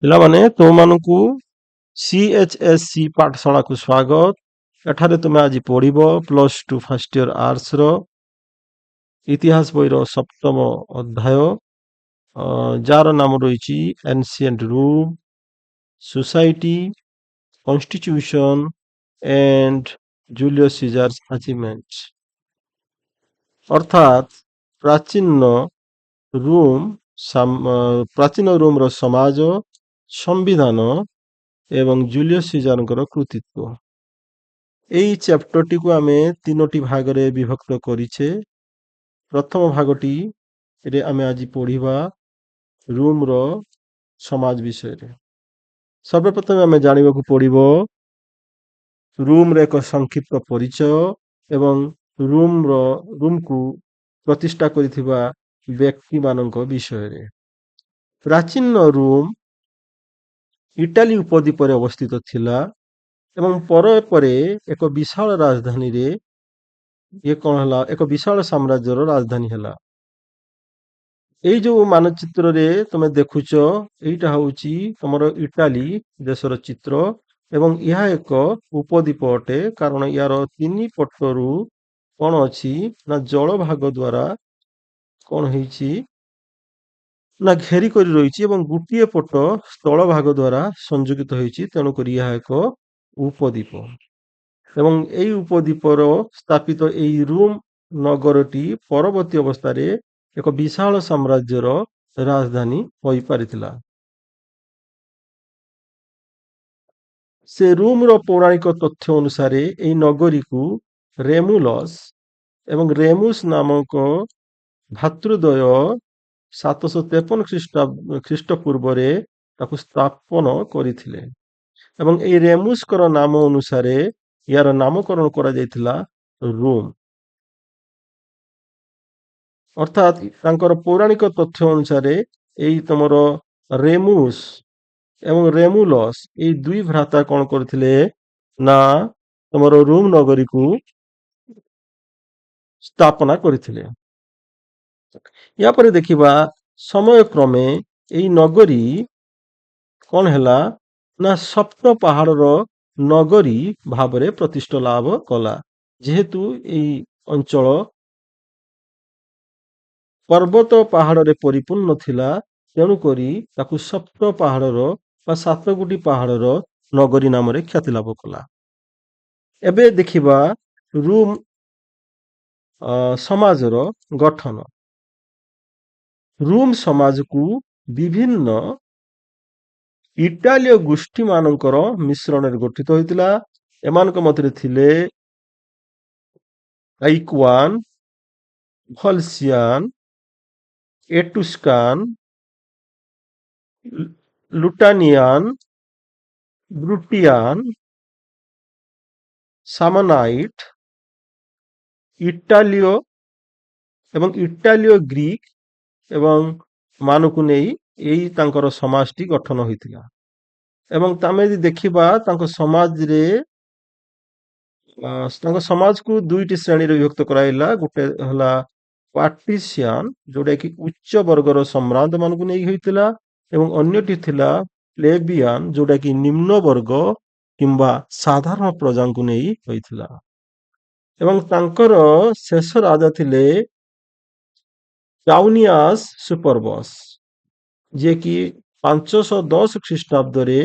ପିଲାମାନେ, ତୁମମାନଙ୍କୁ CHSC ପାଠଶାଳାକୁ ସ୍ୱାଗତ। ଏଠାରେ ତୁମେ ଆଜି ପଢ଼ିବ +2 ଫାର୍ଷ୍ଟ ଇୟର ଆର୍ଟସର ଇତିହାସ ବହିର ସପ୍ତମ ଅଧ୍ୟାୟ, ଯାହାର ନାମ ରହିଛି Ancient Rome Society, Constitution and Julius Caesar's Achievement, ଅର୍ଥାତ୍ ପ୍ରାଚୀନ ରୁମ୍, ପ୍ରାଚୀନ ରୋମର ସମାଜ, ସମ୍ବିଧାନ ଏବଂ ଜୁଲିୟସ୍ ସିଜାରଙ୍କର କୃତିତ୍ୱ। ଏଇ ଚାପ୍ଟରଟିକୁ ଆମେ ତିନୋଟି ଭାଗରେ ବିଭକ୍ତ କରିଛେ। ପ୍ରଥମ ଭାଗଟିରେ ଆମେ ଆଜି ପଢ଼ିବା ରୁମର ସମାଜ ବିଷୟରେ। ସର୍ବପ୍ରଥମେ ଆମେ ଜାଣିବାକୁ ପଡ଼ିବ ରୁମର ଏକ ସଂକ୍ଷିପ୍ତ ପରିଚୟ ଏବଂ ରୁମକୁ ପ୍ରତିଷ୍ଠା କରିଥିବା ବ୍ୟକ୍ତିମାନଙ୍କ ବିଷୟରେ। ପ୍ରାଚୀନ ରୁମ ଇଟାଲୀ ଉପଦ୍ୱୀପରେ ଅବସ୍ଥିତ ଥିଲା ଏବଂ ପରେ ପରେ ଏକ ବିଶାଳ ରାଜଧାନୀରେ ଇଏ କଣ ହେଲା, ଏକ ବିଶାଳ ସାମ୍ରାଜ୍ୟର ରାଜଧାନୀ ହେଲା। ଏଇ ଯୋଉ ମାନଚିତ୍ରରେ ତମେ ଦେଖୁଛ, ଏଇଟା ହଉଛି ତମର ଇଟାଲୀ ଦେଶର ଚିତ୍ର ଏବଂ ଏହା ଏକ ଉପଦ୍ୱୀପ ଅଟେ, କାରଣ ୟାର ତିନି ପଟରୁ କଣ ଅଛି ନା ଜଳଭାଗ ଦ୍ଵାରା କଣ ହେଇଛି ନା ଘେରି କରି ରହିଛି ଏବଂ ଗୋଟିଏ ପଟ ସ୍ଥଳ ଭାଗ ଦ୍ଵାରା ସଂଯୋଗିତ ହେଇଛି। ତେଣୁକରି ଏହା ଏକ ଉପଦ୍ୱୀପ ଏବଂ ଏଇ ଉପଦ୍ୱୀପର ସ୍ଥାପିତ ଏଇ ରୁମ ନଗରଟି ପରବର୍ତ୍ତୀ ଅବସ୍ଥାରେ ଏକ ବିଶାଳ ସାମ୍ରାଜ୍ୟର ରାଜଧାନୀ ହୋଇପାରିଥିଲା। ସେ ରୁମର ପୌରାଣିକ ତଥ୍ୟ ଅନୁସାରେ ଏଇ ନଗରୀକୁ ରେମୁଲସ୍ ଏବଂ ରେମୁସ୍ ନାମକ ଭ୍ରାତୃଦ୍ୱୟ 753 ଖ୍ରୀଷ୍ଟପୂର୍ବରେ ତାକୁ ସ୍ଥାପନ କରିଥିଲେ ଏବଂ ଏଇ ରେମୁସ୍ଙ୍କର ନାମ ଅନୁସାରେ ୟାର ନାମକରଣ କରାଯାଇଥିଲା ରୁମ୍। ଅର୍ଥାତ୍ ତାଙ୍କର ପୌରାଣିକ ତଥ୍ୟ ଅନୁସାରେ ଏଇ ତମର ରେମୁସ୍ ଏବଂ ରେମୁଲସ୍ ଏଇ ଦୁଇ ଭ୍ରାତା କଣ କରିଥିଲେ ନା ତମର ରୁମ୍ ନଗରୀକୁ ସ୍ଥାପନା କରିଥିଲେ। ୟା ପରେ ଦେଖିବା, ସମୟକ୍ରମେ ଏଇ ନଗରୀ କଣ ହେଲା ନା ସପ୍ତ ପାହାଡର ନଗରୀ ଭାବରେ ପ୍ରତିଷ୍ଠା ଲାଭ କଲା। ଯେହେତୁ ଏଇ ଅଞ୍ଚଳ ପର୍ବତ ପାହାଡରେ ପରିପୂର୍ଣ୍ଣ ଥିଲା, ତେଣୁକରି ତାକୁ ସପ୍ତ ପାହାଡର ବା ସାତ ଗୋଟି ପାହାଡର ନଗରୀ ନାମରେ ଖ୍ୟାତି ଲାଭ କଲା। ଏବେ ଦେଖିବା ରୁମ୍ ସମାଜର ଗଠନ। ରୁମ୍ ସମାଜକୁ ବିଭିନ୍ନ ଇଟାଲୀୟ ଗୋଷ୍ଠୀମାନଙ୍କର ମିଶ୍ରଣରେ ଗଠିତ ହୋଇଥିଲା। ଏମାନଙ୍କ ମଧ୍ୟରେ ଥିଲେ ଆଇକ୍ୱାନ, ଭଲସିଆନ, ଏଟ୍ରୁସ୍କାନ, ଲୁଟାନିଆନ, ବ୍ରୁଟିଆନ, ସାମନାଇଟ, ଇଟାଲୀୟ ଏବଂ ଇଟାଲୀୟ ଗ୍ରୀକ ଏବଂ ମାନଙ୍କୁ ନେଇ ଏଇ ତାଙ୍କର ସମାଜଟି ଗଠନ ହୋଇଥିଲା। ଏବଂ ଆମେ ଯଦି ଦେଖିବା ତାଙ୍କ ସମାଜରେ, ତାଙ୍କ ସମାଜକୁ ଦୁଇଟି ଶ୍ରେଣୀରେ ବିଭକ୍ତ କରାହେଲା। ଗୋଟେ ହେଲା ପାଟ୍ରିସିଆନ, ଯୋଉଟା କି ଉଚ୍ଚ ବର୍ଗର ସମ୍ଭ୍ରାନ୍ତ ମାନଙ୍କୁ ନେଇ ହୋଇଥିଲା ଏବଂ ଅନ୍ୟଟି ଥିଲା ପ୍ଲେବିଆନ, ଯୋଉଟା କି ନିମ୍ନ ବର୍ଗ କିମ୍ବା ସାଧାରଣ ପ୍ରଜାଙ୍କୁ ନେଇ ହୋଇଥିଲା। ଏବଂ ତାଙ୍କର ଶେଷ ରାଜା ଥିଲେ କାଉନିଆସ୍ ସୁପରବସ୍, ଯିଏକି 510 ଖ୍ରୀଷ୍ଟାବ୍ଦରେ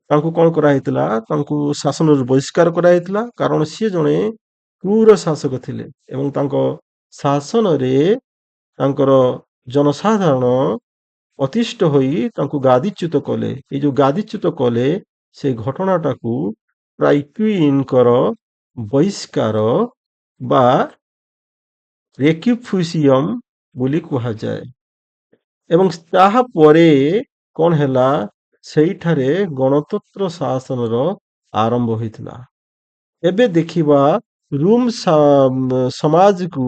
ତାଙ୍କୁ କଣ କରାହେଇଥିଲା, ତାଙ୍କୁ ଶାସନରୁ ବହିଷ୍କାର କରାଯାଇଥିଲା, କାରଣ ସିଏ ଜଣେ କ୍ରୁର ଶାସକ ଥିଲେ ଏବଂ ତାଙ୍କ ଶାସନରେ ତାଙ୍କର ଜନସାଧାରଣ ଅତିଷ୍ଠ ହୋଇ ତାଙ୍କୁ ଗାଦିଚ୍ୟୁତ କଲେ। ଏଇ ଯୋଉ ଗାଦିଚ୍ୟୁତ କଲେ, ସେ ଘଟଣାଟାକୁ ଟ୍ରାଇକ୍ୱିନଙ୍କର ବହିଷ୍କାର ବା ରେକ୍ୟୁଫୁସିୟମ ବୋଲି କୁହାଯାଏ। ଏବଂ ତାହାପରେ କଣ ହେଲା, ସେଇଠାରେ ଗଣତନ୍ତ୍ର ଶାସନର ଆରମ୍ଭ ହୋଇଥିଲା। ଏବେ ଦେଖିବା ରୁମ୍ ସମାଜକୁ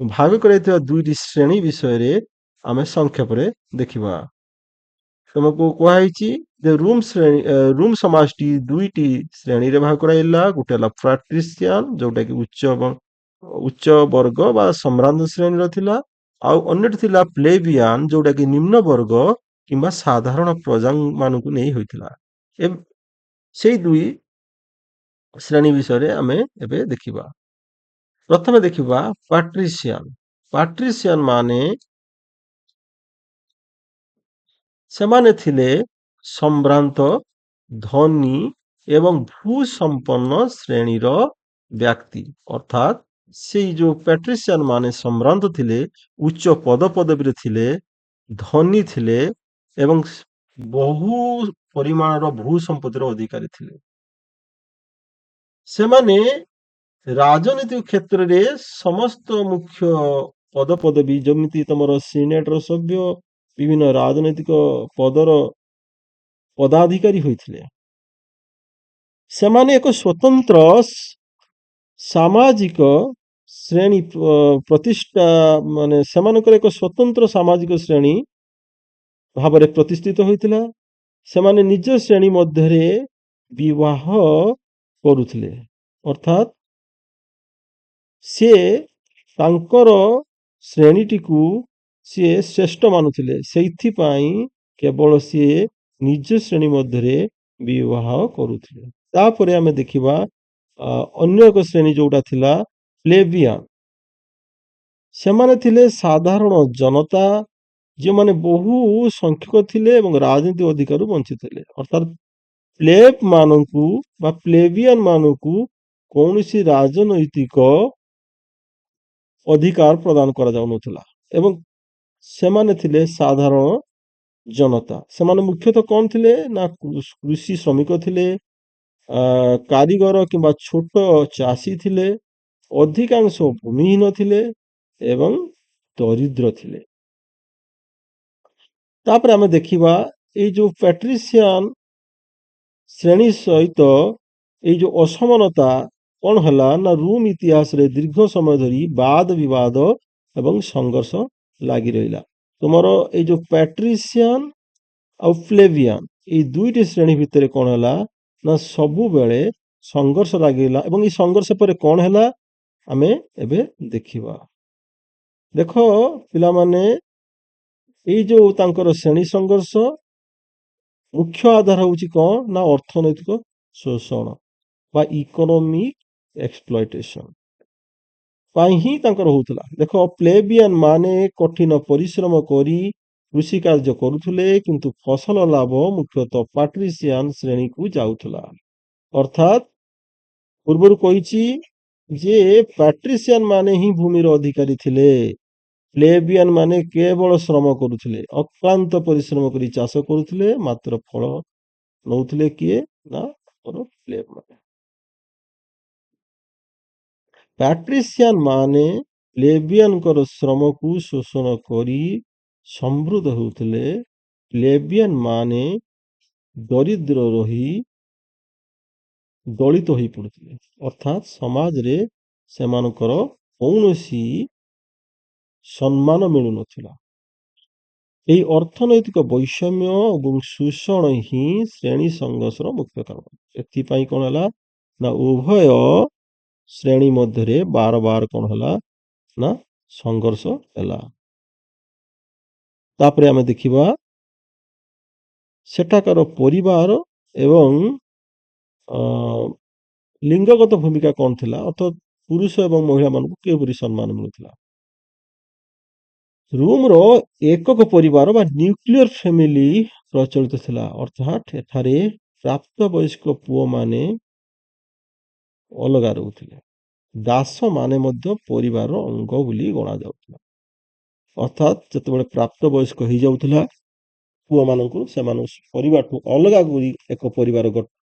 ଭାଗ କରାଯାଇଥିବା ଦୁଇଟି ଶ୍ରେଣୀ ବିଷୟରେ ଆମେ ସଂକ୍ଷେପରେ ଦେଖିବା। ତୁମକୁ କୁହାହେଇଛି ଯେ ରୁମ୍ ସମାଜଟି ଦୁଇଟି ଶ୍ରେଣୀରେ ଭାଗ କରାଯାଇଥିଲା। ଗୋଟେ ହେଲା ପାଟ୍ରିସିଆନ, ଯୋଉଟା କି ଉଚ୍ଚ ଏବଂ ଉଚ୍ଚ ବର୍ଗ ବା ସମ୍ଭ୍ରାନ୍ତ ଶ୍ରେଣୀର ଥିଲା, ଆଉ ଅନ୍ୟଟି ଥିଲା ପ୍ଲେବିଆନ, ଯୋଉଟା କି ନିମ୍ନ ବର୍ଗ। କିମ୍ବା ସାଧାରଣ ପ୍ରଜାମାନଙ୍କୁ ନେଇ ହୋଇଥିଲା। ସେଇ ଦୁଇ ଶ୍ରେଣୀ ବିଷୟରେ ଆମେ ଏବେ ଦେଖିବା। ପ୍ରଥମେ ଦେଖିବା ପାଟ୍ରିସିଆନ। ପାଟ୍ରିସିଆନ ମାନେ ସେମାନେ ଥିଲେ ସମ୍ଭ୍ରାନ୍ତ, ଧନୀ ଏବଂ ଭୂସମ୍ପନ୍ନ ଶ୍ରେଣୀର ବ୍ୟକ୍ତି। ଅର୍ଥାତ୍ ସେଇ ଯୋଉ ପାଟ୍ରିସିଆନ ମାନେ ସମ୍ଭ୍ରାନ୍ତ ଥିଲେ, ଉଚ୍ଚ ପଦପଦବୀରେ ଥିଲେ, ଧନୀ ଥିଲେ ଏବଂ ବହୁ ପରିମାଣର ଭୂ ସମ୍ପତ୍ତିର ଅଧିକାରୀ ଥିଲେ। ସେମାନେ ରାଜନୈତିକ କ୍ଷେତ୍ରରେ ସମସ୍ତ ମୁଖ୍ୟ ପଦପଦବୀ, ଯେମିତି ତମର ସିନେଟର ସଭ୍ୟ, ବିଭିନ୍ନ ରାଜନୈତିକ ପଦର ପଦାଧିକାରୀ ହୋଇଥିଲେ। ସେମାନେ ଏକ ସ୍ୱତନ୍ତ୍ର ସାମାଜିକ ଶ୍ରେଣୀ ପ୍ରତିଷ୍ଠା, ମାନେ ସେମାନଙ୍କର ଏକ ସ୍ୱତନ୍ତ୍ର ସାମାଜିକ ଶ୍ରେଣୀ ଭାବରେ ପ୍ରତିଷ୍ଠିତ ହୋଇଥିଲା। ସେମାନେ ନିଜ ଶ୍ରେଣୀ ମଧ୍ୟରେ ବିବାହ କରୁଥିଲେ। ଅର୍ଥାତ୍ ସିଏ ତାଙ୍କର ଶ୍ରେଣୀଟିକୁ ସିଏ ଶ୍ରେଷ୍ଠ ମାନୁଥିଲେ, ସେଇଥିପାଇଁ କେବଳ ସିଏ ନିଜ ଶ୍ରେଣୀ ମଧ୍ୟରେ ବିବାହ କରୁଥିଲେ। ତାପରେ ଆମେ ଦେଖିବା ଅନ୍ୟ ଏକ ଶ୍ରେଣୀ ଯୋଉଟା ଥିଲା ପ୍ଲେବିଆନ। ସେମାନେ ଥିଲେ ସାଧାରଣ ଜନତା, ଯେଉଁମାନେ ବହୁ ସଂଖ୍ୟକ ଥିଲେ ଏବଂ ରାଜନୀତି ଅଧିକାରରୁ ବଞ୍ଚିତ ଥିଲେ। ଅର୍ଥାତ୍ ପ୍ଲେବ ମାନଙ୍କୁ ବା ପ୍ଲେବିଆନ ମାନଙ୍କୁ କୌଣସି ରାଜନୈତିକ ଅଧିକାର ପ୍ରଦାନ କରାଯାଉନଥିଲା ଏବଂ ସେମାନେ ଥିଲେ ସାଧାରଣ ଜନତା। ସେମାନେ ମୁଖ୍ୟତଃ କଣ ଥିଲେ ନା କୃଷି ଶ୍ରମିକ ଥିଲେ, କାରିଗର କିମ୍ବା ଛୋଟ ଚାଷୀ ଥିଲେ, ଅଧିକାଂଶ ଭୂମିହୀନ ଥିଲେ ଏବଂ ଦରିଦ୍ର ଥିଲେ। ତାପରେ ଆମେ ଦେଖିବା ଏଇ ଯୋଉ ପ୍ୟାଟ୍ରିସିଆନ ଶ୍ରେଣୀ ସହିତ ଏଇ ଯୋଉ ଅସମାନତା କଣ ହେଲା ନା ରୁମ ଇତିହାସରେ ଦୀର୍ଘ ସମୟ ଧରି ବାଦ ବିବାଦ ଏବଂ ସଂଘର୍ଷ ଲାଗି ରହିଲା। ତୁମର ଏଇ ଯୋଉ ପ୍ୟାଟ୍ରିସିଆନ ଆଉ ପ୍ଲେବିଆନ ଏଇ ଦୁଇଟି ଶ୍ରେଣୀ ଭିତରେ କଣ ହେଲା ନା ସବୁବେଳେ ସଂଘର୍ଷ ଲାଗିଲା ଏବଂ ଏଇ ସଂଘର୍ଷ ପରେ କଣ ହେଲା ଆମେ ଏବେ ଦେଖିବା। ଦେଖ ପିଲାମାନେ, ଏଇ ଯୋଉ ତାଙ୍କର ଶ୍ରେଣୀ ସଂଘର୍ଷ ମୁଖ୍ୟ ଆଧାର ହଉଛି କଣ ନା ଅର୍ଥନୈତିକ ଶୋଷଣ ବା ଇକୋନୋମିକ ଏକ୍ସପ୍ଲଏଟେସନ ପାଇଁ ହିଁ ତାଙ୍କର ହଉଥିଲା। ଦେଖ, ପ୍ଲେବିଆନ ମାନେ କଠିନ ପରିଶ୍ରମ କରି କୃଷି କାର୍ଯ୍ୟ କରୁଥିଲେ, କିନ୍ତୁ ଫସଲ ଲାଭ ମୁଖ୍ୟତଃ ପାଟ୍ରିସିଆନ ଶ୍ରେଣୀକୁ ଯାଉଥିଲା। ଅର୍ଥାତ୍ ପୂର୍ବରୁ କହିଛି ଯେ ପାଟ୍ରିସିଆନ ମାନେ ହିଁ ଭୂମିର ଅଧିକାରୀ ଥିଲେ, ପ୍ଲେବିଆନ ମାନେ କେବଳ ଶ୍ରମ କରୁଥିଲେ, ଅକ୍ଳାନ୍ତ ପରିଶ୍ରମ କରି ଚାଷ କରୁଥିଲେ, ମାତ୍ର ଫଳ ନଉଥିଲେ କିଏ ନା ପ୍ଲେବ ମାନେ। ପାଟ୍ରିସିଆନ ମାନେ ପ୍ଲେବିଆନଙ୍କର ଶ୍ରମକୁ ଶୋଷଣ କରି ସମୃଦ୍ଧ ହେଉଥିଲେ, ପ୍ଲେବିଆନ ମାନେ ଦରିଦ୍ର ରହି ଦଳିତ ହୋଇ ପଡୁଥିଲେ। ଅର୍ଥାତ୍ ସମାଜରେ ସେମାନଙ୍କର କୌଣସି ସମ୍ମାନ ମିଳୁନଥିଲା। ଏହି ଅର୍ଥନୈତିକ ବୈଷମ୍ୟ ଏବଂ ଶୋଷଣ ହିଁ ଶ୍ରେଣୀ ସଂଘର୍ଷର ମୁଖ୍ୟ କାରଣ। ଏଥିପାଇଁ କଣ ହେଲା ନା ଉଭୟ ଶ୍ରେଣୀ ମଧ୍ୟରେ ବାର ବାର କଣ ହେଲା ନା ସଂଘର୍ଷ ହେଲା। ତାପରେ ଆମେ ଦେଖିବା ସେଠାକାର ପରିବାର ଏବଂ ଲିଙ୍ଗଗତ ଭୂମିକା କଣ ଥିଲା, ଅର୍ଥାତ୍ ପୁରୁଷ ଏବଂ ମହିଳାମାନଙ୍କୁ କିପରି ସମ୍ମାନ ମିଳୁଥିଲା। ରୁମର ଏକକ ପରିବାର ବା ନ୍ୟୁକ୍ଲିୟର ଫ୍ୟାମିଲି ପ୍ରଚଳିତ ଥିଲା। ଅର୍ଥାତ୍ ଏଠାରେ ପ୍ରାପ୍ତବୟସ୍କ ପୁଅମାନେ ଅଲଗା ରହୁଥିଲେ, ଦାସମାନେ ମଧ୍ୟ ପରିବାରର ଅଙ୍ଗ ବୋଲି ଗଣାଯାଉଥିଲା। ଅର୍ଥାତ୍ ଯେତେବେଳେ ପ୍ରାପ୍ତବୟସ୍କ ହେଇଯାଉଥିଲା ପୁଅମାନଙ୍କୁ, ସେମାନଙ୍କୁ ପରିବାରଠୁ ଅଲଗା କରି ଏକ ପରିବାର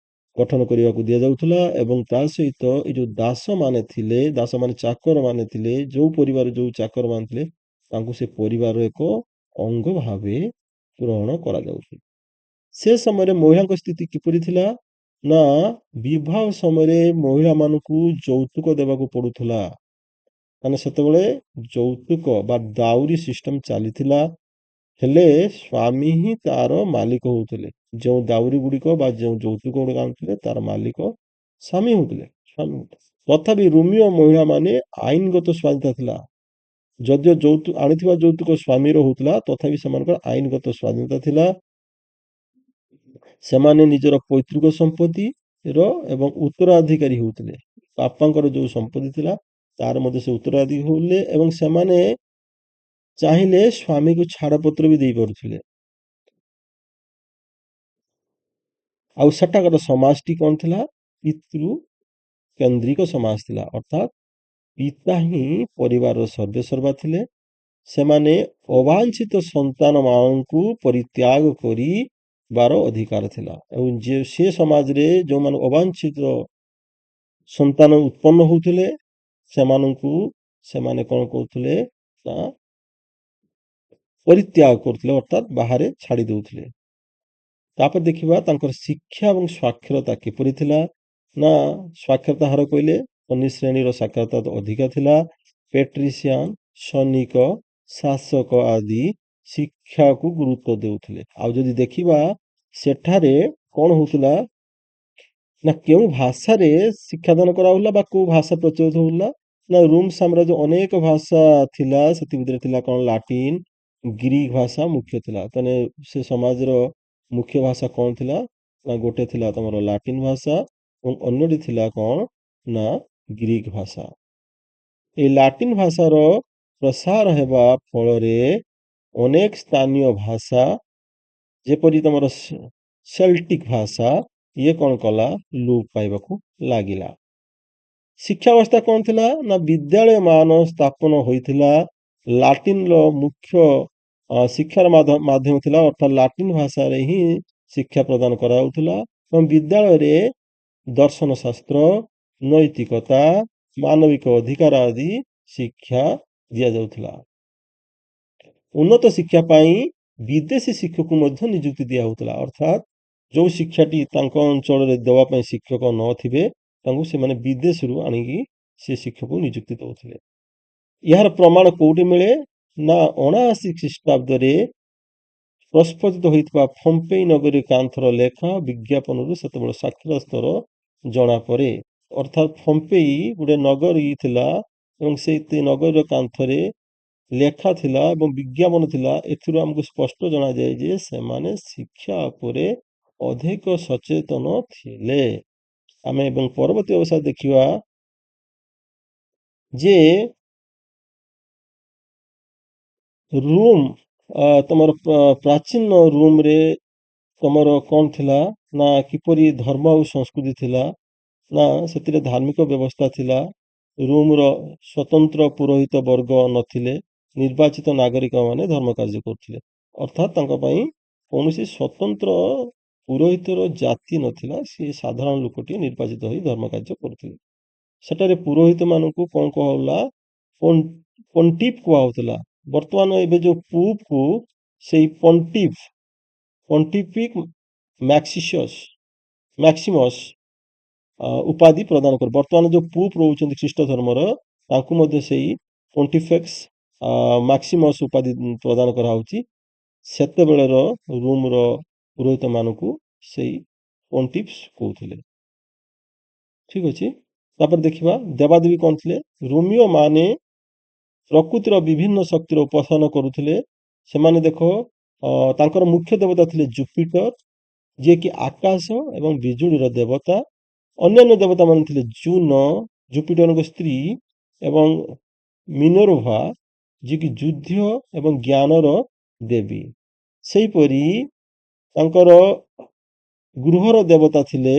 ଗଠନ କରିବାକୁ ଦିଆଯାଉଥିଲା ଏବଂ ତା ସହିତ ଏଇ ଯୋଉ ଦାସମାନେ ଥିଲେ, ଦାସମାନେ ଚାକର ମାନେ ଥିଲେ, ଯୋଉ ପରିବାର ଯୋଉ ଚାକର ମାନେ ଥିଲେ ତାଙ୍କୁ ସେ ପରିବାରର ଏକ ଅଙ୍ଗ ଭାବେ ଗ୍ରହଣ କରାଯାଉଥିଲା। ସେ ସମୟରେ ମହିଳାଙ୍କ ସ୍ଥିତି କିପରି ଥିଲା ନା ବିବାହ ସମୟରେ ମହିଳାମାନଙ୍କୁ ଯୌତୁକ ଦେବାକୁ ପଡୁଥିଲା। ମାନେ ସେତେବେଳେ ଯୌତୁକ ବା ଦାଉରୀ ସିଷ୍ଟମ ଚାଲିଥିଲା, ହେଲେ ସ୍ୱାମୀ ହିଁ ତାର ମାଲିକ ହଉଥିଲେ। ଯେଉଁ ଦାଉରୀ ଗୁଡ଼ିକ ବା ଯେଉଁ ଯୌତୁକ ଗୁଡ଼ିକ ଆଣୁଥିଲେ ତାର ମାଲିକ ସ୍ୱାମୀ ହଉଥିଲେ, ସ୍ୱାମୀ। ତଥାପି ରୋମୀୟ ମହିଳାମାନେ ଆଇନଗତ ସ୍ୱାଧୀନତା ଥିଲା। ଯଦିଓ ଆଣିଥିବା ଯୌତୁକ ସ୍ୱାମୀର ହଉଥିଲା, ତଥାପି ସେମାନଙ୍କର ଆଇନଗତ ସ୍ୱାଧୀନତା ଥିଲା। ସେମାନେ ନିଜର ପୈତୃକ ସମ୍ପତ୍ତିର ଏବଂ ଉତ୍ତରାଧିକାରୀ ହେଉଥିଲେ। ବାପାଙ୍କର ଯୋଉ ସମ୍ପତ୍ତି ଥିଲା ତାର ମଧ୍ୟ ସେ ଉତ୍ତରାଧିକାରୀ ହେଉଥିଲେ ଏବଂ ସେମାନେ ଚାହିଁଲେ ସ୍ୱାମୀକୁ ଛାଡ଼ପତ୍ର ବି ଦେଇପାରୁଥିଲେ। ଆଉ ସେଠାକାର ସମାଜଟି କଣ ଥିଲା? ପିତୃ କେନ୍ଦ୍ରିକ ସମାଜ ଥିଲା, ଅର୍ଥାତ୍ ପିତା ହିଁ ପରିବାରର ସର୍ବେସର୍ବା ଥିଲେ। ସେମାନେ ଅବାଞ୍ଛିତ ସନ୍ତାନମାନଙ୍କୁ ପରିତ୍ୟାଗ କରିବାର ଅଧିକାର ଥିଲା ଏବଂ ଯେ ସେ ସମାଜରେ ଯେଉଁମାନେ ଅବାଞ୍ଛିତ ସନ୍ତାନ ଉତ୍ପନ୍ନ ହଉଥିଲେ ସେମାନଙ୍କୁ ସେମାନେ କଣ କରୁଥିଲେ ନା ପରିତ୍ୟାଗ କରୁଥିଲେ, ଅର୍ଥାତ୍ ବାହାରେ ଛାଡ଼ି ଦଉଥିଲେ। ତାପରେ ଦେଖିବା ତାଙ୍କର ଶିକ୍ଷା ଏବଂ ସ୍ୱାକ୍ଷରତା କିପରି ଥିଲା ନା, ସ୍ୱାକ୍ଷରତା ହାର କହିଲେ ଧନୀ ଶ୍ରେଣୀର ସାକ୍ଷରତା ତ ଅଧିକା ଥିଲା। ପେଟ୍ରିସିଆନ, ସୈନିକ, ଶାସକ ଆଦି ଶିକ୍ଷାକୁ ଗୁରୁତ୍ୱ ଦେଉଥିଲେ। ଆଉ ଯଦି ଦେଖିବା ସେଠାରେ କଣ ହଉଥିଲା ନା, କେଉଁ ଭାଷାରେ ଶିକ୍ଷାଦାନ କରାହଉଥିଲା ବା କୋଉ ଭାଷା ପ୍ରଚଳିତ ହଉଥିଲା ନା, ରୋମ ସାମ୍ରାଜ୍ୟ ଅନେକ ଭାଷା ଥିଲା। ସେଥି ଭିତରେ ଥିଲା କଣ? ଲାଟିନ, ଗ୍ରୀକ ଭାଷା ମୁଖ୍ୟ ଥିଲା। ତାହେଲେ ସେ ସମାଜର ମୁଖ୍ୟ ଭାଷା କଣ ଥିଲା ନା, ଗୋଟେ ଥିଲା ତମର ଲାଟିନ ଭାଷା ଏବଂ ଅନ୍ୟଟି ଥିଲା କଣ ନା ଗ୍ରୀକ ଭାଷା। ଏଇ ଲାଟିନ ଭାଷାର ପ୍ରସାର ହେବା ଫଳରେ ଅନେକ ସ୍ଥାନୀୟ ଭାଷା ଯେପରି ତମର ସେଲ୍ଟିକ ଭାଷା ଇଏ କଣ କଲା? ଲୋପ ପାଇବାକୁ ଲାଗିଲା। ଶିକ୍ଷା ବ୍ୟବସ୍ଥା କଣ ଥିଲା ନା, ବିଦ୍ୟାଳୟ ମାନ ସ୍ଥାପନ ହୋଇଥିଲା। ଲାଟିନର ମୁଖ୍ୟ ଶିକ୍ଷାର ମାଧ୍ୟମ ଥିଲା, ଅର୍ଥାତ୍ ଲାଟିନ ଭାଷାରେ ହିଁ ଶିକ୍ଷା ପ୍ରଦାନ କରାଯାଉଥିଲା ଏବଂ ବିଦ୍ୟାଳୟରେ ଦର୍ଶନ ଶାସ୍ତ୍ର, ନୈତିକତା, ମାନବିକ ଅଧିକାର ଆଦି ଶିକ୍ଷା ଦିଆଯାଉଥିଲା। ଉନ୍ନତ ଶିକ୍ଷା ପାଇଁ ବିଦେଶୀ ଶିକ୍ଷକକୁ ମଧ୍ୟ ନିଯୁକ୍ତି ଦିଆ ହଉଥିଲା, ଅର୍ଥାତ୍ ଯୋଉ ଶିକ୍ଷାଟି ତାଙ୍କ ଅଞ୍ଚଳରେ ଦେବା ପାଇଁ ଶିକ୍ଷକ ନଥିବେ ତାଙ୍କୁ ସେମାନେ ବିଦେଶରୁ ଆଣିକି ସେ ଶିକ୍ଷକକୁ ନିଯୁକ୍ତି ଦଉଥିଲେ। ଏହାର ପ୍ରମାଣ କୋଉଠି ମିଳେ ନା, 79 ଖ୍ରୀଷ୍ଟାବ୍ଦରେ ପ୍ରସ୍ଫୁଟିତ ହୋଇଥିବା ଫମ୍ପେଇ ନଗରୀ କାନ୍ଥର ଲେଖା ବିଜ୍ଞାପନରୁ ସେତେବେଳେ ସାକ୍ଷରତା ସ୍ତର ଜଣାପଡ଼େ। ଅର୍ଥାତ୍ ଫମ୍ପେଇ ଗୋଟେ ନଗରୀ ଥିଲା ଏବଂ ସେଇ ନଗରୀର କାନ୍ଥରେ ଲେଖା ଥିଲା ଏବଂ ବିଜ୍ଞାପନ ଥିଲା। ଏଥିରୁ ଆମକୁ ସ୍ପଷ୍ଟ ଜଣାଯାଏ ଯେ ସେମାନେ ଶିକ୍ଷା ଉପରେ ଅଧିକ ସଚେତନ ଥିଲେ। ଆମେ ଏବଂ ପରବର୍ତ୍ତୀ ଅବସ୍ଥା ଦେଖିବା ଯେ ରୁମ୍ ତମର ପ୍ରାଚୀନ ରୁମରେ ତମର କଣ ଥିଲା ନା, କିପରି ଧର୍ମ ଆଉ ସଂସ୍କୃତି ଥିଲା ନା, ସେଥିରେ ଧାର୍ମିକ ବ୍ୟବସ୍ଥା ଥିଲା। ରୁମର ସ୍ୱତନ୍ତ୍ର ପୁରୋହିତ ବର୍ଗ ନଥିଲେ, ନିର୍ବାଚିତ ନାଗରିକ ମାନେ ଧର୍ମ କାର୍ଯ୍ୟ କରୁଥିଲେ। ଅର୍ଥାତ୍ ତାଙ୍କ ପାଇଁ କୌଣସି ସ୍ୱତନ୍ତ୍ର ପୁରୋହିତର ଜାତି ନଥିଲା, ସିଏ ସାଧାରଣ ଲୋକଟିଏ ନିର୍ବାଚିତ ହୋଇ ଧର୍ମ କାର୍ଯ୍ୟ କରୁଥିଲେ। ସେଠାରେ ପୁରୋହିତ ମାନଙ୍କୁ କଣ କୁହାଗଲା? ପଣ୍ଟିଫ କୁହାହଉଥିଲା। ବର୍ତ୍ତମାନ ଏବେ ଯୋଉ ପୁପକୁ ସେଇ ପଣ୍ଟିଫିକ ମ୍ୟାକ୍ସିସସ୍ ମ୍ୟାକ୍ସିମସ୍ ଉପାଧି ପ୍ରଦାନ କରେ। ବର୍ତ୍ତମାନ ଯୋଉ ପୁପ ରହୁଛନ୍ତି ଖ୍ରୀଷ୍ଟ ଧର୍ମର, ତାଙ୍କୁ ମଧ୍ୟ ସେଇ ପଣ୍ଟିଫେକ୍ସ ମାକ୍ସିମସ୍ ଉପାଧି ପ୍ରଦାନ କରାହଉଛି। ସେତେବେଳର ରୁମର ପୁରୋହିତ ମାନଙ୍କୁ ସେଇ ପଣ୍ଟିଫ୍ସ କହୁଥିଲେ। ଠିକ ଅଛି, ତାପରେ ଦେଖିବା ଦେବାଦେବୀ କଣ ଥିଲେ। ରୋମିଓ ମାନେ ପ୍ରକୃତିର ବିଭିନ୍ନ ଶକ୍ତିର ଉପାସନା କରୁଥିଲେ। ସେମାନେ ଦେଖ ତାଙ୍କର ମୁଖ୍ୟ ଦେବତା ଥିଲେ ଜୁପିଟର, ଯିଏକି ଆକାଶ ଏବଂ ବିଜୁଳିର ଦେବତା। ଅନ୍ୟାନ୍ୟ ଦେବତା ମାନେ ଥିଲେ ଜୁନ, ଜୁପିଟରଙ୍କ ସ୍ତ୍ରୀ, ଏବଂ ମିନୋରଭା, ଯିଏକି ଯୁଦ୍ଧ ଏବଂ ଜ୍ଞାନର ଦେବୀ। ସେହିପରି ତାଙ୍କର ଗୃହର ଦେବତା ଥିଲେ,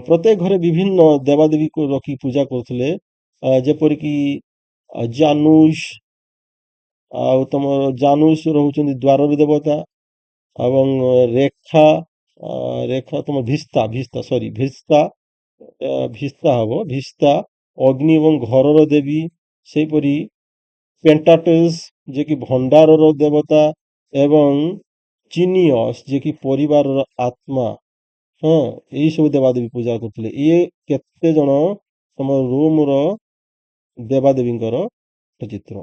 ପ୍ରତ୍ୟେକ ଘରେ ବିଭିନ୍ନ ଦେବାଦେବୀକୁ ରଖି ପୂଜା କରୁଥିଲେ, ଯେପରିକି ଜାନୁଷ, ଆଉ ତମର ଜାନୁଷ ରହୁଛନ୍ତି ଦ୍ୱାରର ଦେବତା, ଏବଂ ରେଖା, ରେଖା ତମ ଭିସ୍ତା, ଭିସ୍ତା ସରି ଭିସ୍ତା, ଭିସ୍ତା ହବ, ଭିସ୍ତା ଅଗ୍ନି ଏବଂ ଘରର ଦେବୀ। ସେହିପରି ପେଣ୍ଟାଟେସ୍ ଯିଏକି ଭଣ୍ଡାରର ଦେବତା, ଏବଂ ଜିନିୟସ୍ ଯିଏକି ପରିବାରର ଆତ୍ମା। ହଁ, ଏଇ ସବୁ ଦେବାଦେବୀ ପୂଜା କରୁଥିଲେ। ଇଏ କେତେ ଜଣ ତମ ରୁମର ଦେବାଦେବୀଙ୍କର ଚିତ୍ର।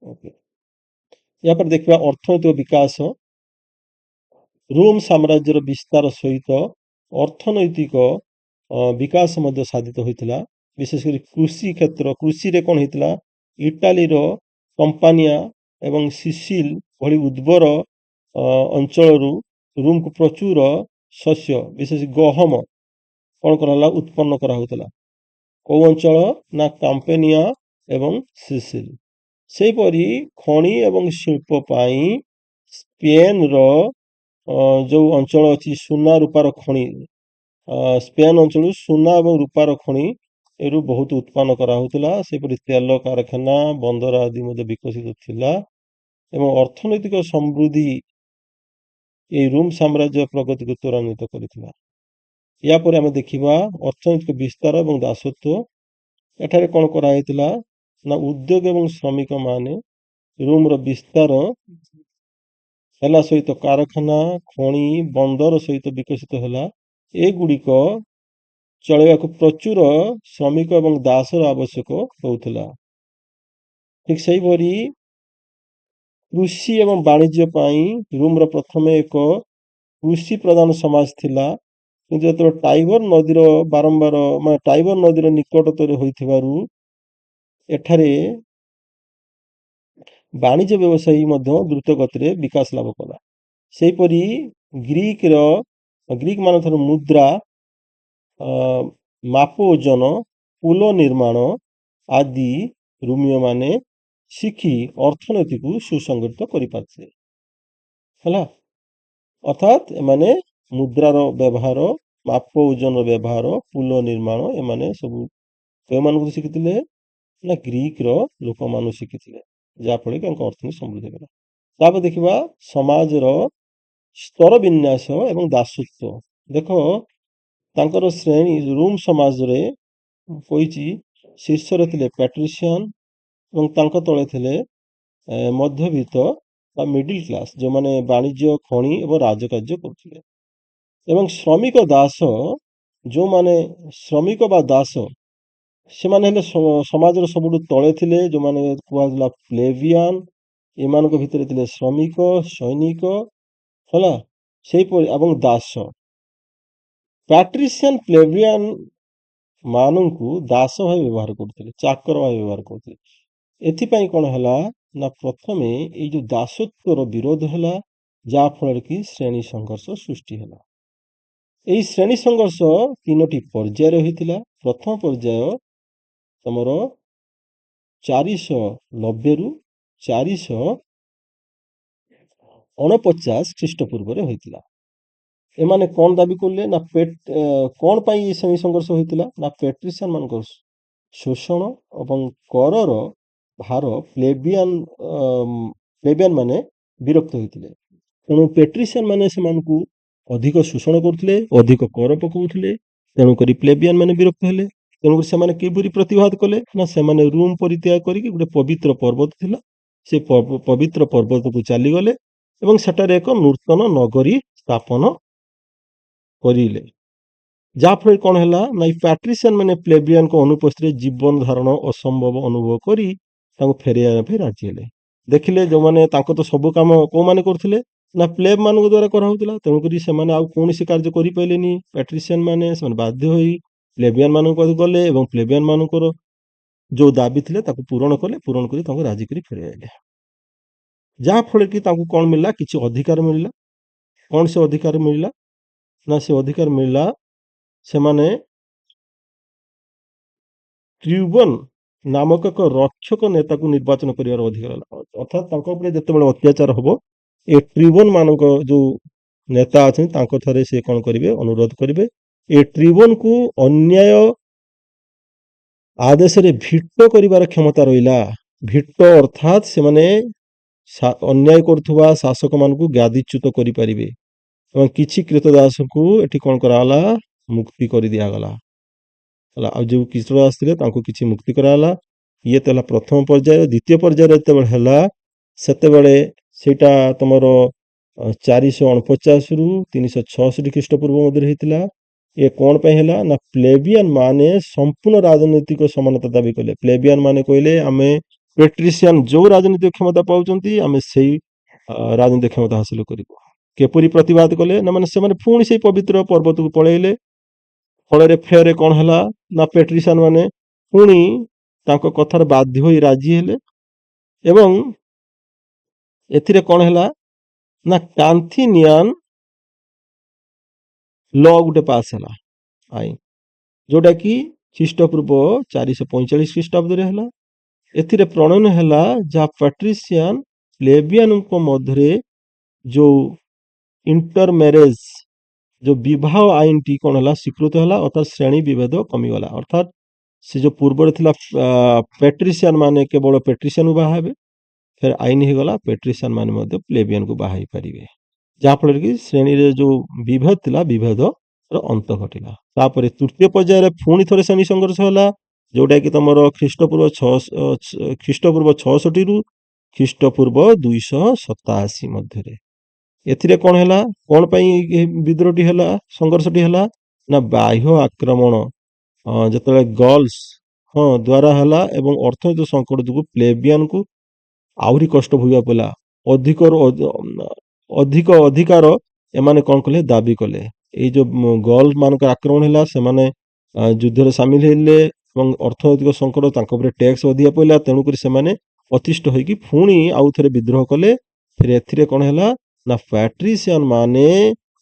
ଓକେ, ୟା ପରେ ଦେଖିବା ଅର୍ଥନୈତିକ ବିକାଶ। ରୋମ ସାମ୍ରାଜ୍ୟର ବିସ୍ତାର ସହିତ ଅର୍ଥନୈତିକ ବିକାଶ ମଧ୍ୟ ସାଧିତ ହୋଇଥିଲା। ବିଶେଷ କରି କୃଷି କ୍ଷେତ୍ର, କୃଷିରେ କ'ଣ ହେଇଥିଲା? ଇଟାଲୀର କମ୍ପାନିଆ ଏବଂ ସିସିଲ ଭଳି ଉର୍ବର ଅଞ୍ଚଳରୁ ରୁମକୁ ପ୍ରଚୁର ଶସ୍ୟ, ବିଶେଷ ଗହମ କ'ଣ କରାହେଲା? ଉତ୍ପନ୍ନ କରାହଉଥିଲା। କୋଉ ଅଞ୍ଚଳ ନା କାମ୍ପେନିଆ ଏବଂ ସିସିଲ। ସେହିପରି ଖଣି ଏବଂ ଶିଳ୍ପ ପାଇଁ ସ୍ପେନର ଯୋଉ ଅଞ୍ଚଳ ଅଛି, ସୁନା ରୂପାର ଖଣି, ସ୍ପେନ ଅଞ୍ଚଳରୁ ସୁନା ଏବଂ ରୂପାର ଖଣି ଏରୁ ବହୁତ ଉତ୍ପନ୍ନ କରାହଉଥିଲା। ସେହିପରି ତେଲ କାରଖାନା, ବନ୍ଦର ଆଦି ମଧ୍ୟ ବିକଶିତ ଥିଲା ଏବଂ ଅର୍ଥନୈତିକ ସମୃଦ୍ଧି ଏଇ ରୁମ ସାମ୍ରାଜ୍ୟ ପ୍ରଗତିକୁ ତ୍ୱରାନ୍ୱିତ କରିଥିଲା। ୟା ପରେ ଆମେ ଦେଖିବା ଅର୍ଥନୈତିକ ବିସ୍ତାର ଏବଂ ଦାସତ୍ୱ। ଏଠାରେ କ'ଣ କରାହେଇଥିଲା ନା ଉଦ୍ୟୋଗ ଏବଂ ଶ୍ରମିକମାନେ ରୁମର ବିସ୍ତାର ହେଲା ସହିତ କାରଖାନା, ଖଣି, ବନ୍ଦର ସହିତ ବିକଶିତ ହେଲା। ଏଗୁଡ଼ିକ ଚଳାଇବାକୁ ପ୍ରଚୁର ଶ୍ରମିକ ଏବଂ ଦାସର ଆବଶ୍ୟକ ହେଉଥିଲା। ଠିକ ସେହିପରି କୃଷି ଏବଂ ବାଣିଜ୍ୟ ପାଇଁ ରୁମର ପ୍ରଥମେ ଏକ କୃଷି ପ୍ରଧାନ ସମାଜ ଥିଲା। କିନ୍ତୁ ଯେତେବେଳେ ଟାଇବର ନଦୀର ବାରମ୍ବାର, ମାନେ ଟାଇବର ନଦୀର ନିକଟତରେ ହୋଇଥିବାରୁ ଏଠାରେ ବାଣିଜ୍ୟ ବ୍ୟବସାୟୀ ମଧ୍ୟ ଦ୍ରୁତ ଗତିରେ ବିକାଶ ଲାଭ କଲା। ସେହିପରି ଗ୍ରୀକ ମାନଙ୍କର ମୁଦ୍ରା, ମାପ ଓଜନ, ପୋଲ ନିର୍ମାଣ ଆଦି ରୋମୀୟ ମାନେ ଶିଖି ଅର୍ଥନୀତିକୁ ସୁସଂଗଠିତ କରିପାରିଥିଲେ। ହେଲା, ଅର୍ଥାତ୍ ଏମାନେ ମୁଦ୍ରାର ବ୍ୟବହାର, ମାପ ଓଜନର ବ୍ୟବହାର, ପୋଲ ନିର୍ମାଣ ଏମାନେ ସବୁ କେଉଁମାନଙ୍କୁ ଶିଖିଥିଲେ ନା ଗ୍ରୀକର ଲୋକମାନଙ୍କୁ ଶିଖିଥିଲେ, ଯାହାଫଳରେ କି ତାଙ୍କ ଅର୍ଥନୀତି ସମୃଦ୍ଧି ହେଲା। ତାପରେ ଦେଖିବା ସମାଜର ସ୍ତର ବିନ୍ୟାସ ଏବଂ ଦାସତ୍ୱ। ଦେଖ, ତାଙ୍କର ଶ୍ରେଣୀ ରୁମ ସମାଜରେ କହିଛି, ଶୀର୍ଷରେ ଥିଲେ ପ୍ୟାଟ୍ରିସିଆନ ଏବଂ ତାଙ୍କ ତଳେ ଥିଲେ ମଧ୍ୟବିତ୍ତ ବା ମିଡିଲ କ୍ଲାସ, ଯେଉଁମାନେ ବାଣିଜ୍ୟ, ଖଣି ଏବଂ ରାଜକାର୍ଯ୍ୟ କରୁଥିଲେ ଏବଂ ଶ୍ରମିକ, ଦାସ। ଯେଉଁମାନେ ଶ୍ରମିକ ବା ଦାସ, ସେମାନେ ହେଲେ ସମାଜର ସବୁଠୁ ତଳେ ଥିଲେ, ଯେଉଁମାନେ କୁହାଯାଉଥିଲା ପ୍ଲେବିଆନ। ଏମାନଙ୍କ ଭିତରେ ଥିଲେ ଶ୍ରମିକ, ସୈନିକ, ହେଲା, ସେହିପରି ଏବଂ ଦାସ। ପ୍ୟାଟ୍ରିସିଆନ ପ୍ଲେବିଆନ ମାନଙ୍କୁ ଦାସ ଭାବେ ବ୍ୟବହାର କରୁଥିଲେ, ଚାକର ଭାବେ ବ୍ୟବହାର କରୁଥିଲେ। ଏଥିପାଇଁ କ'ଣ ହେଲା ନା ପ୍ରଥମେ ଏଇ ଯୋଉ ଦାସତ୍ୱର ବିରୋଧ ହେଲା, ଯାହା ଫଳରେ କି ଶ୍ରେଣୀ ସଂଘର୍ଷ ସୃଷ୍ଟି ହେଲା। ଏଇ ଶ୍ରେଣୀ ସଂଘର୍ଷ ତିନୋଟି ପର୍ଯ୍ୟାୟରେ ହୋଇଥିଲା। ପ୍ରଥମ ପର୍ଯ୍ୟାୟ ତମର 490ରୁ 449 ଖ୍ରୀଷ୍ଟପୂର୍ବରେ ହୋଇଥିଲା। ଏମାନେ କ'ଣ ଦାବି କଲେ ନା କ'ଣ ପାଇଁ ଏ ଶ୍ରେଣୀ ସଂଘର୍ଷ ହୋଇଥିଲା ନା ପେଟ୍ରିସିଆନ ମାନଙ୍କ ଶୋଷଣ ଏବଂ କରର ଭାର ପ୍ଲେବିଆନ ମାନେ ବିରକ୍ତ ହୋଇଥିଲେ। ତେଣୁ ପେଟ୍ରିସିଆନ ମାନେ ସେମାନଙ୍କୁ ଅଧିକ ଶୋଷଣ କରୁଥିଲେ, ଅଧିକ କର ପକାଉଥିଲେ। ତେଣୁକରି ପ୍ଲେବିଆନ ମାନେ ବିରକ୍ତ ହେଲେ। ତେଣୁକରି ସେମାନେ କିପରି ପ୍ରତିବାଦ କଲେ ନା ସେମାନେ ରୁମ ପରିତ୍ୟାଗ କରିକି ଗୋଟେ ପବିତ୍ର ପର୍ବତ ଥିଲା, ସେ ପବିତ୍ର ପର୍ବତକୁ ଚାଲିଗଲେ ଏବଂ ସେଠାରେ ଏକ ନୂତନ ନଗରୀ ସ୍ଥାପନ କରିଲେ। ଯାହାଫଳରେ କ'ଣ ହେଲା ନା ଏଇ ପ୍ୟାଟ୍ରିସିଆନ ମାନେ ପ୍ଲେବିଆନଙ୍କ ଅନୁପସ୍ଥିତିରେ ଜୀବନ ଧାରଣ ଅସମ୍ଭବ ଅନୁଭବ କରି ତାଙ୍କୁ ଫେରାଇ ଆଣିବା ପାଇଁ ରାଜି ହେଲେ। ଦେଖିଲେ, ଯୋଉମାନେ ତାଙ୍କ ତ ସବୁ କାମ କୋଉମାନେ କରୁଥିଲେ ନା ପ୍ଲେବ ମାନଙ୍କ ଦ୍ୱାରା କରାହଉଥିଲା। ତେଣୁକରି ସେମାନେ ଆଉ କୌଣସି କାର୍ଯ୍ୟ କରିପାରିଲେନି। ପ୍ୟାଟ୍ରିସିଆନ ମାନେ ସେମାନେ ବାଧ୍ୟ ହୋଇ ପ୍ଲେବିଆନ ମାନଙ୍କ ପାଖକୁ ଗଲେ ଏବଂ ପ୍ଲେବିଆନ ମାନଙ୍କର ଯୋଉ ଦାବି ଥିଲେ ତାକୁ ପୂରଣ କଲେ। ପୂରଣ କରି ତାଙ୍କୁ ରାଜି କରି ଫେରାଇ ଆଇଲେ, ଯାହାଫଳରେ କି ତାଙ୍କୁ କ'ଣ ମିଳିଲା? କିଛି ଅଧିକାର ମିଳିଲା। କ'ଣ ସେ ଅଧିକାର ମିଳିଲା ନା ସେ ଅଧିକାର ମିଳିଲା, ସେମାନେ ଟ୍ରିବ୍ୟୁନ ନାମକ ଏକ ରକ୍ଷକ ନେତାକୁ ନିର୍ବାଚନ କରିବାର ଅଧିକାର ହେଲା। ଅର୍ଥାତ୍ ତାଙ୍କ ଉପରେ ଯେତେବେଳେ ଅତ୍ୟାଚାର ହବ, ଏ ଟ୍ରିବ୍ୟୁନ ମାନଙ୍କ ଯୋଉ ନେତା ଅଛନ୍ତି, ତାଙ୍କ ଠାରେ ସେ କ'ଣ କରିବେ? ଅନୁରୋଧ କରିବେ। ଏ ଟ୍ରିବ୍ୟୁନକୁ ଅନ୍ୟାୟ ଆଦେଶରେ ଭିଟୋ କରିବାର କ୍ଷମତା ରହିଲା। ଭିଟୋ ଅର୍ଥାତ୍ ସେମାନେ ଅନ୍ୟାୟ କରୁଥିବା ଶାସକମାନଙ୍କୁ ଗାଦିଚ୍ୟୁତ କରିପାରିବେ ଏବଂ କିଛି କ୍ରୀତଦାସଙ୍କୁ ଏଠି କ'ଣ କରାଗଲା? ମୁକ୍ତି କରିଦିଆଗଲା। ହେଲା, ଆଉ ଯୋଉ କ୍ରୀତଦାସ ଥିଲେ ତାଙ୍କୁ କିଛି ମୁକ୍ତି କରାଗଲା। ଇଏ ତ ହେଲା ପ୍ରଥମ ପର୍ଯ୍ୟାୟ। ଦ୍ୱିତୀୟ ପର୍ଯ୍ୟାୟରେ ଯେତେବେଳେ ହେଲା, ସେତେବେଳେ ସେଇଟା ତମର 449ରୁ 366 ଖ୍ରୀଷ୍ଟପୂର୍ବ ମଧ୍ୟରେ ହେଇଥିଲା। ଏ କ'ଣ ପାଇଁ ହେଲା ନା ପ୍ଲେବିଆନ ମାନେ ସମ୍ପୂର୍ଣ୍ଣ ରାଜନୈତିକ ସମାନତା ଦାବି କଲେ। ପ୍ଲେବିଆନ ମାନେ କହିଲେ, ଆମେ ପେଟ୍ରିସିଆନ ଯୋଉ ରାଜନୈତିକ କ୍ଷମତା ପାଉଛନ୍ତି, ଆମେ ସେଇ ରାଜନୈତିକ କ୍ଷମତା ହାସଲ କରିବୁ। କିପରି ପ୍ରତିବାଦ କଲେ ନା ମାନେ ସେମାନେ ପୁଣି ସେଇ ପବିତ୍ର ପର୍ବତକୁ ପଳେଇଲେ। ଫଳରେ ଫେରେ କଣ ହେଲା ନା ପେଟ୍ରିସିଆନ ମାନେ ପୁଣି ତାଙ୍କ କଥାରେ ବାଧ୍ୟ ହୋଇ ରାଜି ହେଲେ। ଏବଂ ଏଥିରେ କଣ ହେଲା ନା କାନ୍ଥିନିଆନ ଲ ଗୋଟେ ପାସ୍ ହେଲା ଆଇନ, ଯୋଉଟା କି ଖ୍ରୀଷ୍ଟପୂର୍ବ 445 ଖ୍ରୀଷ୍ଟାବ୍ଦରେ ହେଲା। ଏଥିରେ ପ୍ରଣୟନ ହେଲା ଯାହା ପାଟ୍ରିସିଆନ ପ୍ଲେବିଆନଙ୍କ ମଧ୍ୟରେ ଯୋଉ ଇଣ୍ଟର ମ୍ୟାରେଜ, ଯୋଉ ବିବାହ ଆଇନଟି କଣ ହେଲା, ସ୍ୱୀକୃତ ହେଲା। ଅର୍ଥାତ୍ ଶ୍ରେଣୀ ବିଭେଦ କମିଗଲା। ଅର୍ଥାତ୍ ସେ ଯୋଉ ପୂର୍ବରେ ଥିଲା ପେଟ୍ରିସିଆନ ମାନେ କେବଳ ପେଟ୍ରିସିଆନକୁ ବାହା ହେବେ, ଫେର ଆଇନ ହେଇଗଲା ପେଟ୍ରିସିଆନ ମାନେ ମଧ୍ୟ ପ୍ଲେବିଆନକୁ ବାହା ହେଇପାରିବେ, ଯାହାଫଳରେ କି ଶ୍ରେଣୀରେ ଯୋଉ ବିଭେଦ ଥିଲା, ବିଭେଦର ଅନ୍ତ ଘଟିଲା। ତାପରେ ତୃତୀୟ ପର୍ଯ୍ୟାୟରେ ପୁଣି ଥରେ ଶ୍ରେଣୀ ସଂଘର୍ଷ ହେଲା, ଯୋଉଟା କି ତମର ଖ୍ରୀଷ୍ଟପୂର୍ବ 66ରୁ ଖ୍ରୀଷ୍ଟପୂର୍ବ 287 ମଧ୍ୟରେ। ଏଥିରେ କଣ ହେଲା? କଣ ପାଇଁ ଏ ବିଦ୍ରୋହଟି ହେଲା, ସଂଘର୍ଷଟି ହେଲା ନା ବାହ୍ୟ ଆକ୍ରମଣ ଯେତେବେଳେ ଗଲ୍ସ ଦ୍ଵାରା ହେଲା ଏବଂ ଅର୍ଥନୈତିକ ସଙ୍କଟ ଯୋଗୁଁ ପ୍ଲେବିଆନକୁ ଆହୁରି କଷ୍ଟ ଭୋଗିବାକୁ ପଡ଼ିଲା। ଅଧିକରୁ ଅଧିକ ଅଧିକାର ଏମାନେ କଣ କଲେ, ଦାବି କଲେ। ଏଇ ଯୋଉ ଗଲ ମାନଙ୍କର ଆକ୍ରମଣ ହେଲା, ସେମାନେ ଯୁଦ୍ଧରେ ସାମିଲ ହେଲେ ଏବଂ ଅର୍ଥନୈତିକ ସଙ୍କଟ, ତାଙ୍କ ଉପରେ ଟ୍ୟାକ୍ସ ଅଧିକା ପଡ଼ିଲା। ତେଣୁକରି ସେମାନେ ଅତିଷ୍ଠ ହୋଇକି ପୁଣି ଆଉ ଥରେ ବିଦ୍ରୋହ କଲେ। ଫେର ଏଥିରେ କଣ ହେଲା ନା ପାଟ୍ରିସିଆନ ମାନେ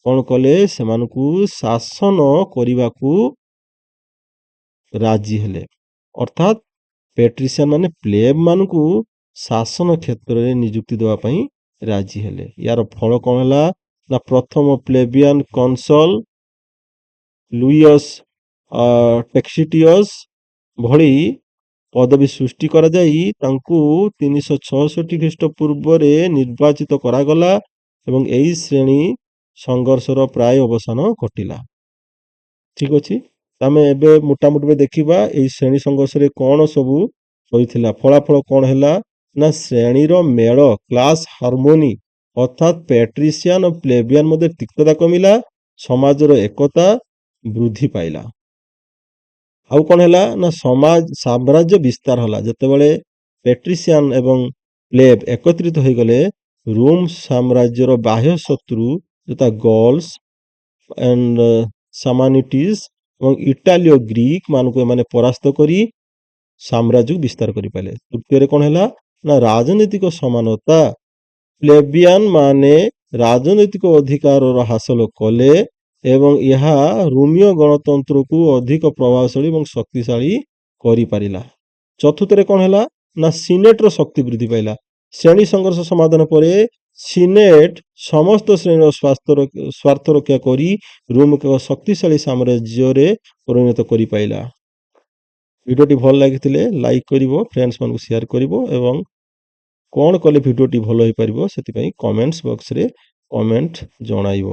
କଣ କଲେ, ସେମାନଙ୍କୁ ଶାସନ କରିବାକୁ ରାଜି ହେଲେ। ଅର୍ଥାତ୍ ପେଟ୍ରିସିଆନ ମାନେ ପ୍ଲେବ ମାନଙ୍କୁ ଶାସନ କ୍ଷେତ୍ରରେ ନିଯୁକ୍ତି ଦେବା ପାଇଁ ରାଜି ହେଲେ। ୟାର ଫଳ କଣ ହେଲା ନା ପ୍ରଥମ ପ୍ଲେବିଆନ କନସଲ ଲୁଇୟସ୍ ଟେକ୍ସିଟିୟସ୍ ଭଳି ପଦବୀ ସୃଷ୍ଟି କରାଯାଇ ତାଙ୍କୁ 366 ଖ୍ରୀଷ୍ଟପୂର୍ବରେ ନିର୍ବାଚିତ କରାଗଲା ଏବଂ ଏହି ଶ୍ରେଣୀ ସଂଘର୍ଷର ପ୍ରାୟ ଅବସାନ ଘଟିଲା। ଠିକ ଅଛି, ଆମେ ଏବେ ମୋଟାମୋଟି ଦେଖିବା ଏଇ ଶ୍ରେଣୀ ସଂଘର୍ଷରେ କଣ ସବୁ ହୋଇଥିଲା, ଫଳାଫଳ କଣ ହେଲା ନା ଶ୍ରେଣୀର ମେଳ, କ୍ଲାସ ହାରମୋନି, ଅର୍ଥାତ୍ ପେଟ୍ରିସିଆନ ଓ ପ୍ଲେବିଆନ ମଧ୍ୟରେ ତିକ୍ତତା କମିଲା, ସମାଜର ଏକତା ବୃଦ୍ଧି ପାଇଲା। ଆଉ କଣ ହେଲା ନା ସମାଜ ସାମ୍ରାଜ୍ୟ ବିସ୍ତାର ହେଲା। ଯେତେବେଳେ ପେଟ୍ରିସିଆନ ଏବଂ ପ୍ଲେବ ଏକତ୍ରିତ ହୋଇଗଲେ, ରୋମ ସାମ୍ରାଜ୍ୟର ବାହ୍ୟ ଶତ୍ରୁ ଯଥା ଗଲ୍ସ ଆଣ୍ଡ ସାମାନିଟିସ୍ ଏବଂ ଇଟାଲୀୟ ଗ୍ରୀକ ମାନଙ୍କୁ ଏମାନେ ପରାସ୍ତ କରି ସାମ୍ରାଜ୍ୟକୁ ବିସ୍ତାର କରିପାରିଲେ। ତୃତୀୟରେ କଣ ହେଲା ନା ରାଜନୈତିକ ସମାନତା। ପ୍ଲେବିଆନ ମାନେ ରାଜନୈତିକ ଅଧିକାରର ହାସଲ କଲେ ଏବଂ ଏହା ରୋମୀୟ ଗଣତନ୍ତ୍ରକୁ ଅଧିକ ପ୍ରଭାବଶାଳୀ ଏବଂ ଶକ୍ତିଶାଳୀ କରିପାରିଲା। ଚତୁର୍ଥରେ କଣ ହେଲା ନା ସିନେଟର ଶକ୍ତି ବୃଦ୍ଧି ପାଇଲା। ଶ୍ରେଣୀ ସଂଘର୍ଷ ସମାଧାନ ପରେ ସିନେଟ ସମସ୍ତ ଶ୍ରେଣୀର ସ୍ୱାର୍ଥ ରକ୍ଷା କରି ରୋମକୁ ଏକ ଶକ୍ତିଶାଳୀ ସାମ୍ରାଜ୍ୟରେ ପରିଣତ କରିପାରିଲା। ଭିଡ଼ିଓଟି ଭଲ ଲାଗିଥିଲେ ଲାଇକ୍ କରିବ, ଫ୍ରେଣ୍ଡସ୍ ମାନଙ୍କୁ ସେୟାର କରିବ ଏବଂ କଣ କଲେ ଭିଡ଼ିଓଟି ଭଲ ହେଇପାରିବ ସେଥିପାଇଁ କମେଣ୍ଟସ୍ ବକ୍ସରେ କମେଣ୍ଟ ଜଣାଇବ।